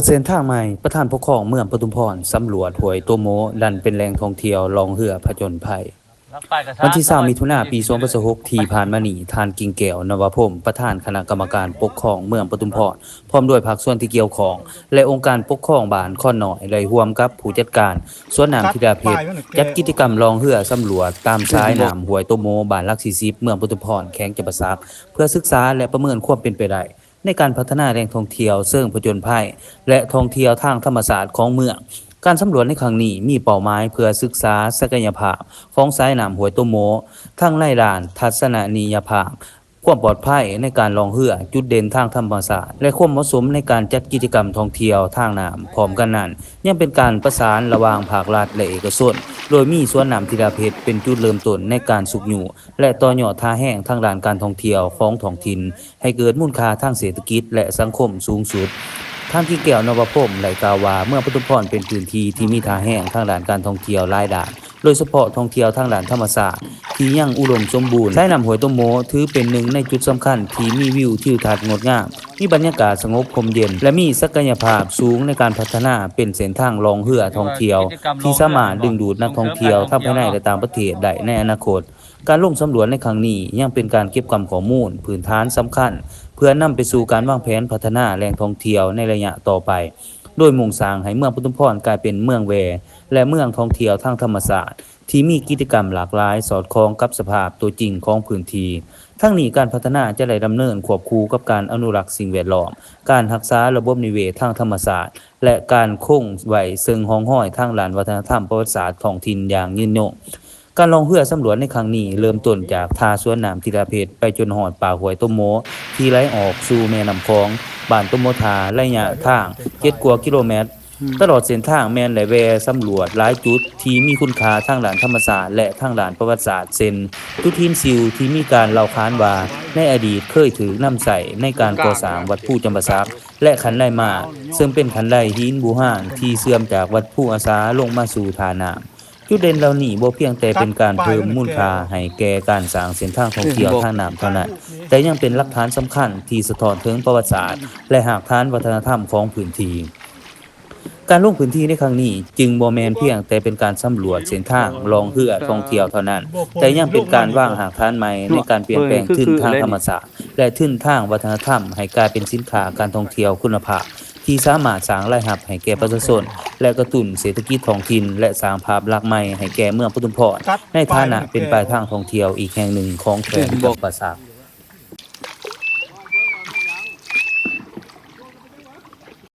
ເສັ້ນທາງໃໝ່, ປະທານປົກຄອງເມືອງປະທຸມພອນສຳຫຼວດຫ້ວຍໂຕໂມ ດັນເປັນແຫຼ່ງທ່ອງທ່ຽວລ່ອງເຮືອຜະຈົນໄພ. ວັນທີຊາວ ມິຖຸນາ ປີສອງພັນຊາວຫົກ ທີ່ຜ່ານມານີ້, ທ່ານ ກິ່ງແກ້ວ ນະວະພົມ ປະທານຄະນະກຳມະການປົກຄອງເມືອງປະທຸມພອນ ພ້ອມດ້ວຍພາກສ່ວນທີ່ກ່ຽວຂ້ອງ ແລະ ອົງການປົກຄອງບ້ານຄອນນ້ອຍ ໄດ້ຮ່ວມກັບຜູ້ຈັດການສວນນ້ຳທິລາເພັດ ຈັດກິດຈະກຳລ່ອງເຮືອສຳຫຼວດຕາມສາຍນ້ຳຫ້ວຍໂຕໂມ ບ້ານຫຼັກສີ່ສິບ ເມືອງປະທຸມພອນ ແຂວງຈຳປາສັກ ເພື່ອສຶກສາ ແລະ ປະເມີນຄວາມເປັນໄປໄດ້ ໃນການພັດທະນາແຫຼ່ງທ່ອງທ່ຽວເຊີງຜະຈົນໄພ ແລະ ທ່ອງທ່ຽວທາງທຳມະຊາດຂອງເມືອງ. ການສຳຫຼວດໃນຄັ້ງນີ້ມີເປົ້າໝາຍເພື່ອສຶກສາສັກກະຍະພາບຂອງສາຍນ້ຳຫ້ວຍໂຕໂມ ທັງໃນດ້ານທັດສະນະນິຍະພາບ, ຄວາມປອດໄພໃນການລ່ອງເຮືອ, ຈຸດເດັ່ນທາງທຳມະຊາດ ແລະ ຄວາມເໝາະສົມໃນການຈັດກິດຈະກຳທ່ອງທ່ຽວທາງນ້ຳ. ພ້ອມກັນນັ້ນ, ຍັງເປັນການປະສານລະຫວ່າງພາກລັດ ແລະ ເອກະຊົນ, ໂດຍມີສວນນ້ຳທິລາເພັດເປັນຈຸດເລີ່ມຕົ້ນໃນການຊຸກຍູ້ ແລະ ຕໍ່ຍອດທ່າແຮງທາງດ້ານການທ່ອງທ່ຽວຂອງທ້ອງຖິ່ນ ໃຫ້ເກີດມູນຄ່າທາງເສດຖະກິດ ແລະ ສັງຄົມສູງສຸດ. ທ່ານ ກິ່ງແກ້ວ ນະວະພົມ ໄດ້ກ່າວວ່າ ເມືອງປະທຸມພອນເປັນພື້ນທີ່ທີ່ມີທ່າແຮງທາງດ້ານການທ່ອງທ່ຽວຫຼາຍດ້ານ, ໂດຍສະເພາະທ່ອງທ່ຽວທາງດ້ານທຳມະຊາດທີ່ຍັງອຸດົມສົມບູນ. ສາຍນ້ຳຫ້ວຍໂຕໂມຖືເປັນໜຶ່ງໃນຈຸດສຳຄັນທີ່ມີວິວທິວທັດງົດງາມ, ມີບັນຍາກາດສະຫງົບຮົ່ມເຢັນ ແລະ ມີສັກກະຍະພາບສູງໃນການພັດທະນາເປັນເສັ້ນທາງລ່ອງເຮືອທ່ອງທ່ຽວທີ່ສາມາດດຶງດູດນັກທ່ອງທ່ຽວທັງພາຍໃນ ແລະ ຕ່າງປະເທດໄດ້ໃນອະນາຄົດ. ການລົງສຳຫຼວດໃນຄັ້ງນີ້ຍັງເປັນການເກັບກຳຂໍ້ມູນພື້ນຖານສຳຄັນ ເພື່ອນຳໄປສູ່ການວາງແຜນພັດທະນາແຫຼ່ງທ່ອງທ່ຽວໃນໄລຍະຕໍ່ໄປ, ໂດຍມຸ່ງສ້າງໃຫ້ເມືອງປະທຸມພອນກາຍເປັນເມືອງແວ່ ແລະ ເມືອງທ່ອງທ່ຽວທາງທຳມະຊາດທີ່ມີກິດຈະກຳຫຼາກຫຼາຍ ສອດຄ່ອງກັບສະພາບຕົວຈິງຂອງພື້ນທີ່. ທັງນີ້, ການພັດທະນາຈະໄດ້ດຳເນີນຄວບຄູ່ກັບການອະນຸລັກສິ່ງແວດລ້ອມ, ການຮັກສາລະບົບນິເວດທາງທຳມະຊາດ ແລະ ການຄົງໄວ້ເຊິ່ງຮ່ອງຮອຍທາງດ້ານວັດທະນະທຳປະຫວັດສາດທ້ອງຖິ່ນຢ່າງຍືນຍົງ. ການລ່ອງເຮືອສຳຫຼວດໃນຄັ້ງນີ້ເລີ່ມຕົ້ນຈາກທ່າສວນນ້ຳທິລາເພັດ ໄປຈົນຮອດປາກຫ້ວຍໂຕໂມ ທີ່ໄຫຼອອກສູ່ແມ່ນ້ຳຂອງ, ບ້ານໂຕໂມທ່າ, ໄລຍະທາງເຈັດກວ່າກິໂລແມັດ. ຕະຫຼອດເສັ້ນທາງແມ່ນໄດ້ແວ່ສຳຫຼວດຫຼາຍຈຸດທີ່ມີຄຸນຄ່າທາງດ້ານທຳມະຊາດ ແລະ ທາງດ້ານປະຫວັດສາດ ເຊັ່ນ ຈຸດຫີນຊິວທີ່ມີການເລົ່າຂານວ່າ ໃນອະດີດເຄີຍຖືກນຳໃຊ້ໃນການກໍ່ສ້າງວັດພູຈຳປາສັກ ແລະ ຂັນໄດມາກ ເຊິ່ງເປັນຂັນໄດຫີນບູຮານທີ່ເຊື່ອມຈາກວັດພູອາສາລົງມາສູ່ທ່ານ້ຳ. ຈຸດເດັ່ນເຫຼົ່ານີ້ບໍ່ພຽງແຕ່ເປັນການເພີ່ມມູນຄ່າໃຫ້ແກ່ການສ້າງເສັ້ນທາງທ່ອງທ່ຽວທາງນ້ຳເທົ່ານັ້ນ, ແຕ່ຍັງເປັນຫຼັກຖານສຳຄັນທີ່ສະທ້ອນເຖິງປະຫວັດສາດ ແລະ ຮາກຖານວັດທະນະທຳຂອງພື້ນທີ່. ການລົງພື້ນທີ່ໃນຄັ້ງນີ້ຈຶ່ງບໍ່ແມ່ນພຽງແຕ່ເປັນການສຳຫຼວດເສັ້ນທາງລ່ອງເຮືອທ່ອງທ່ຽວເທົ່ານັ້ນ, ແຕ່ຍັງເປັນການວາງຮາກຖານໃໝ່ໃນການປ່ຽນແປງທຶນທາງທຳມະຊາດ ແລະ ທຶນທາງວັດທະນະທຳ ໃຫ້ກາຍເປັນສິນຄ້າການທ່ອງທ່ຽວຄຸນນະພາບ ທີ່ສາມາດສ້າງລາຍຮັບໃຫ້ແກ່ປະຊາຊົນ ແລະ ກະຕຸ້ນເສດຖະກິດທ້ອງຖິ່ນ ແລະ ສ້າງພາບລັກໃໝ່ໃຫ້ແກ່ເມືອງປະທຸມພອນ ໃນຖານະເປັນປາຍທາງທ່ອງທ່ຽວອີກແຫ່ງໜຶ່ງຂອງແຂວງຈຳປາສັກ.